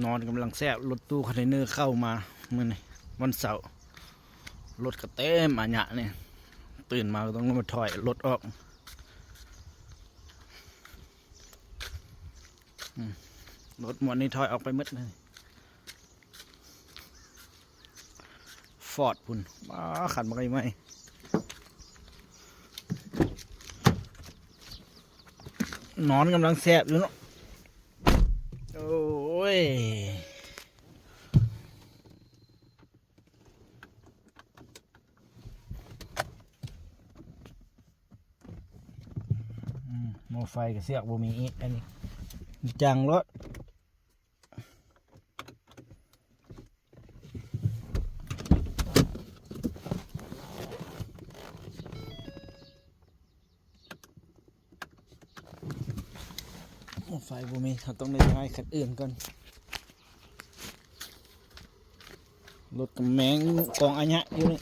ນອນກຳລັງແຊບ ລົດຕູ້ຄອນເທນເນີເຂົ້າມາມື້ນີ້ວັນເສົາ ລົດກໍເຕັມອາຍະນີ້ ຕື່ນມາກໍຕ້ອງມາຖອຍລົດອອກ ອືມ ລົດໝວດນີ້ຖອຍອອກໄປໝົດເລີຍ ຟອດພຸ້ນ ວ້າ ຄັນບັກໃຫຍ່ ນອນກຳລັງແຊບຢູ່ເນາະ ໂອ້ຍ ອືມ ໝໍ້ໄຟກໍເຊືອກບໍ່ມີອີກ ອັນນີ້ຈັ່ງໂລດ ໝໍ້ໄຟບໍ່ມີ ເຮົາຕ້ອງໄດ້ຍ້າຍຄັນອື່ນກ່ອນ ລົດກຳແມງກອງອາຍະຢູ່ນີ້.